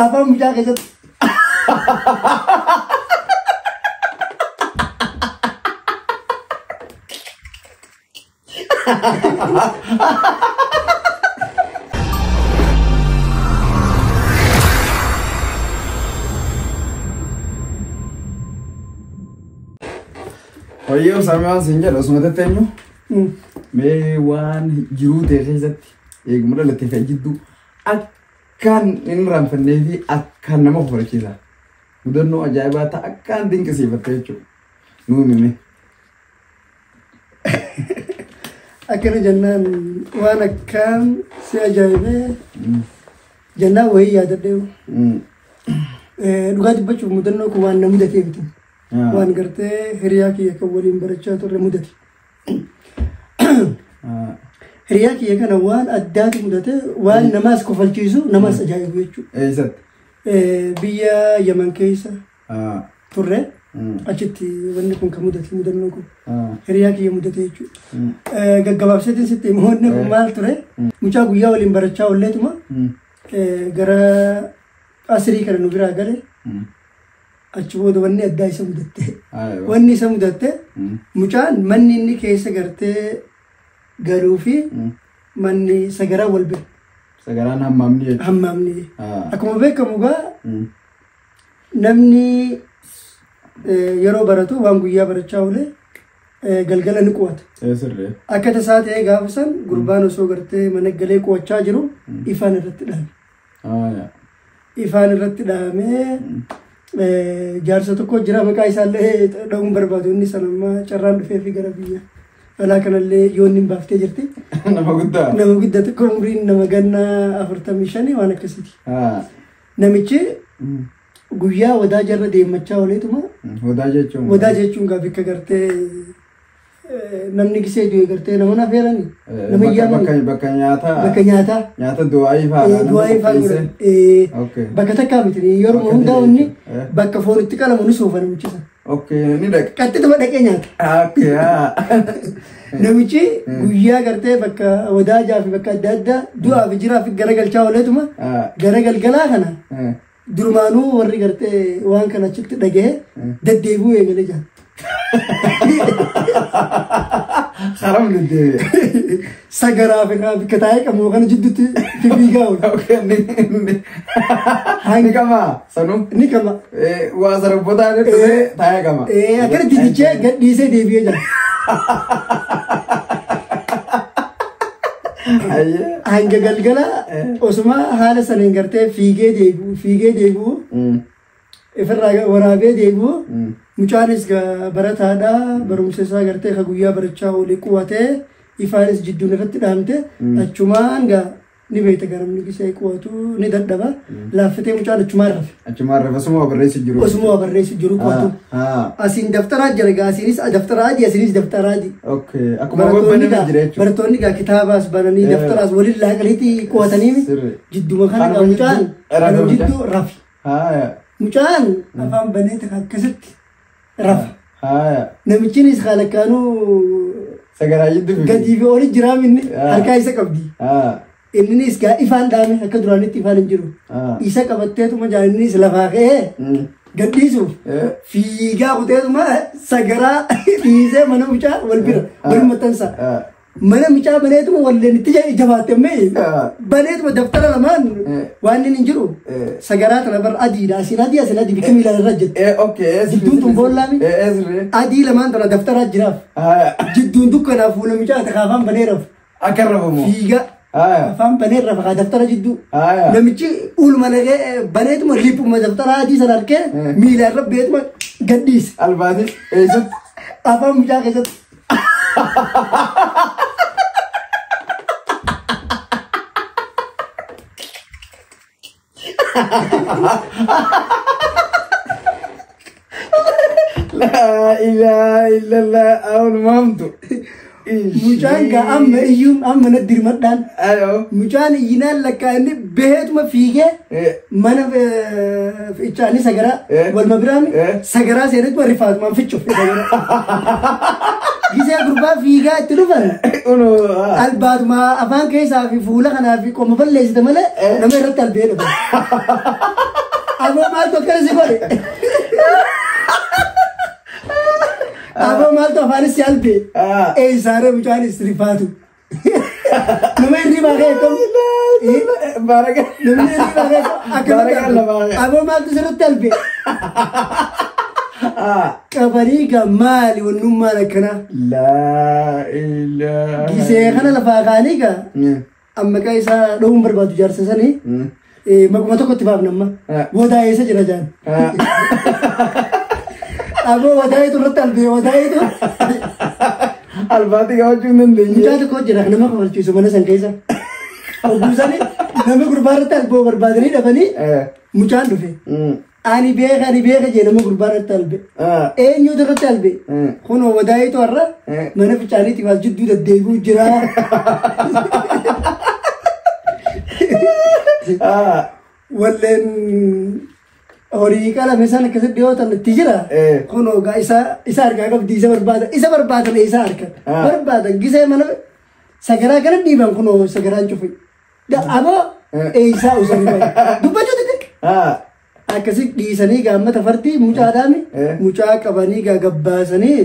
Afaan mucaa keessatti. Hoyyee Usaamee waan siin jedhu osuma tatteenyu mee waan jiruu ta'e keessatti eeguma dhalattee fi jidduu akkaan hin raanfannee fi akkaan nama kofalchiisa. Mudannoo ajaa'ibaa ta'a akkaan dinqisiifatte jechuudha. Nuu himi. Akkana jennaan waan akkaan si ajaa'ibee jennaan wayii yaadadhee dhugaa dubbachuuf mudannoo kun waan na mudatee miti. Waan gartee hiriyaa kiyya kan waliin barachaa turre mudate. Hiriyaa kiyya kana waan addaatu mudate, waan namaas kofalchiisu namaas ajaa'ibu jechuudha. Eessatti? Biyya Yaman keessa turre achitti wanni kun kan mudate mudannoon kun hiriyaa kiyya mudate jechuudha. Gaggabaabseetiin sitti himu wanni kun maal ture, mucaa guyyaa waliin barachaa oolleetuma gara asirii kana nu biraa gale. Achi booda wanni addaa isa mudatte. Wanni isa mudatte mucaan manni inni keessa gartee galuu fi manni sagaraa wal bira. Sagaraan hammaamni jechuudha. Hammaamni. Akkuma beekamu gaa namni yeroo baratu waan guyyaa barachaa oole galgala ni qu'ata. Sirrii. Akka tasaa ta'ee gaafa san gurbaan osoo gartee mana galee qu'achaa jiru ifaan irratti dhaame. Ifaan irratti dhaamee jaarsa tokko jira maqaa isaallee dha'uun barbaadu inni san amma carraan dhufee fi gara biyya alaa kanallee yoon hin baaftee jirti. Nama guddaa. Nama guddaa tokko umriin nama ganna 45 waan akkasiiti. Namichi guyyaa wadaa jarra deemachaa ooleetuma. Wadaa jechuun. Wadaa jechuun gaa bakka gartee namni gisee du'e gartee nama nafeerani. Nama iyyaamani. Bakka nyaataa. Bakka nyaataa. Nyaata du'aayii fa'aa. Du'aayii fa'aa. Bakka takkaa miti yeroo hundaa inni bakka foon itti qalamu ni soofa namichi sana. Ni dhaqa. Qaxxituma dhaqee nyaata. Namichi guyyaa gartee bakka wadaajaa fi bakka adda addaa du'aa fi jiraa fi garagalchaa ooleetuma gara galgalaa kana durumaanuu warri gartee waan kana achitti dhaga'ee deddeebi'uu eegalee jira. Haram deddeebi'e. Sagaraa fi bakka taa'ee qabu kana jidduutti fiigaa oolu. Ni qaba sanuu. Ni qaba. Waa sarabbotaa dhufee taa'ee qaba. Akkana didichee gadhiisee deebi'ee jira. Hanga galgala osuma haala saniin gartee fiigee deebi'u fiigee deebi'u ifirraa waraabee deebi'u mucaanis barataadha barumsa isaa gartee ka guyyaa barachaa oole qu'atee ifaanis jidduun irratti dhaamte achumaan gaa ni beekta garamni gisee qu'atu ni dadhaba laaffitee mucaan achumaan rafe. Achumaan rafe osuma waa barreessu jiru. Osuma waa barreessu jiru qu'atu. Asiin daftaraa jira gaa asiinis daftaraa adii asiinis daftaraa adii. Akkuma banamee jira jechuudha. Barattoonni gaa kitaabaas bananii daftaraas waliin laaqaniitti qu'atanii jidduma kana gaa mucaan jidduu rafe. Mucaan afaan banee takka akkasitti rafe. Namichinis kalakkaanuu Sagaraa jidduu gadii fi oli jiraam inni harkaa isa qabdi. Innis gaa ifaan dhaame akka duraanitti ifaan hin jiru. Isa qabatteetuma jaan innis lafaa ka'ee gadhiisuuf fiigaa kuteetuma sagaraa dhiisee mana mucaa wal bira wal maxxansa. Mana mucaa baneetuma walleen itti jabaatte mee baneetuma daftara lamaan waan inni hin jiru sagaraa tana bar adiidha asiin adii asiin adii bikka miilaan irra jette. Jidduun tun boollaami adii lamaan tana daftaraa jiraaf. Jidduun dukkanaa fuula mucaa takaafaan banee rafu. Akka rafamu. Fiigaa. Afaan banee rafa kaa daftara jidduu. Namichi uluma naqee baneetuma riphuma daftara adii sana harkee miila irra beetuma gadhiise. Albaati eessatti? Afaan mucaa keessatti. Laa ilaaha illallah awul maamtu. Mucaan gaa amma iyyuun amma na dirmadhaan. Mucaan iyyinaan lakkaa inni beetuma fiigee mana fiichaanii sagaraa walma biraami sagaraa seenetuma rifaatumaan fichuuf. Gisee gurbaa fiigaa itti dhufan albaatuma afaan keessaa fi fuula kanaa fi qoma balleessite malee nama irratti albee dhufe. Maaltu akkana si godhe? Aboo, maaltu afaanis si albee? Eessaaree mucaan rifaatu. Nama hirribaa ka'e kam? Baaraka. Namni hirribaa ka'e Baaraka lafaa akkamatti ka'e. Aboo, maaltu sirritti albee? Qabanii gaa, maali wannummaan akkanaa? Laa ilaaha. Gisee kana lafaa kaanii gaa, amma maqaa isaa dha'uun barbaadu jaarsa sanii, maquma tokkotti baafna amma. Wadaa eessa jira jaan. Aboo, wadaayitu irratti albee, wadaayitu. Albaatii qabachuu hin dandeenye. Mucaa tokko jira nama kofalchiisu mana san keessa. Ogguu sanii nama gurbaa irratti alboo barbaadanii dhabanii, mucaan dhufe. "Ani beeka, ani beeka," jee, nama gurbaa irratti albe. Eenyutu irratti albe? Kunoo wadaayitu har'a mana fincaaniitii as jidduu deddeebi'uu jira. Walleen horii qalame san akkasitti dhiyootan itti jira. Kunoo gaa isa harkaa qabdi, isa barbaada, isa barbaadan isa harka. Barbaadan gisee mana sagaraa kana dhiiban, kunoo sagaraan cufi. Aboo, eessaa usanii dubbachuu dide. Akkasi dhiisanii gaammata fardi mucaadhaami, mucaa qabanii gaa gabbaasanii.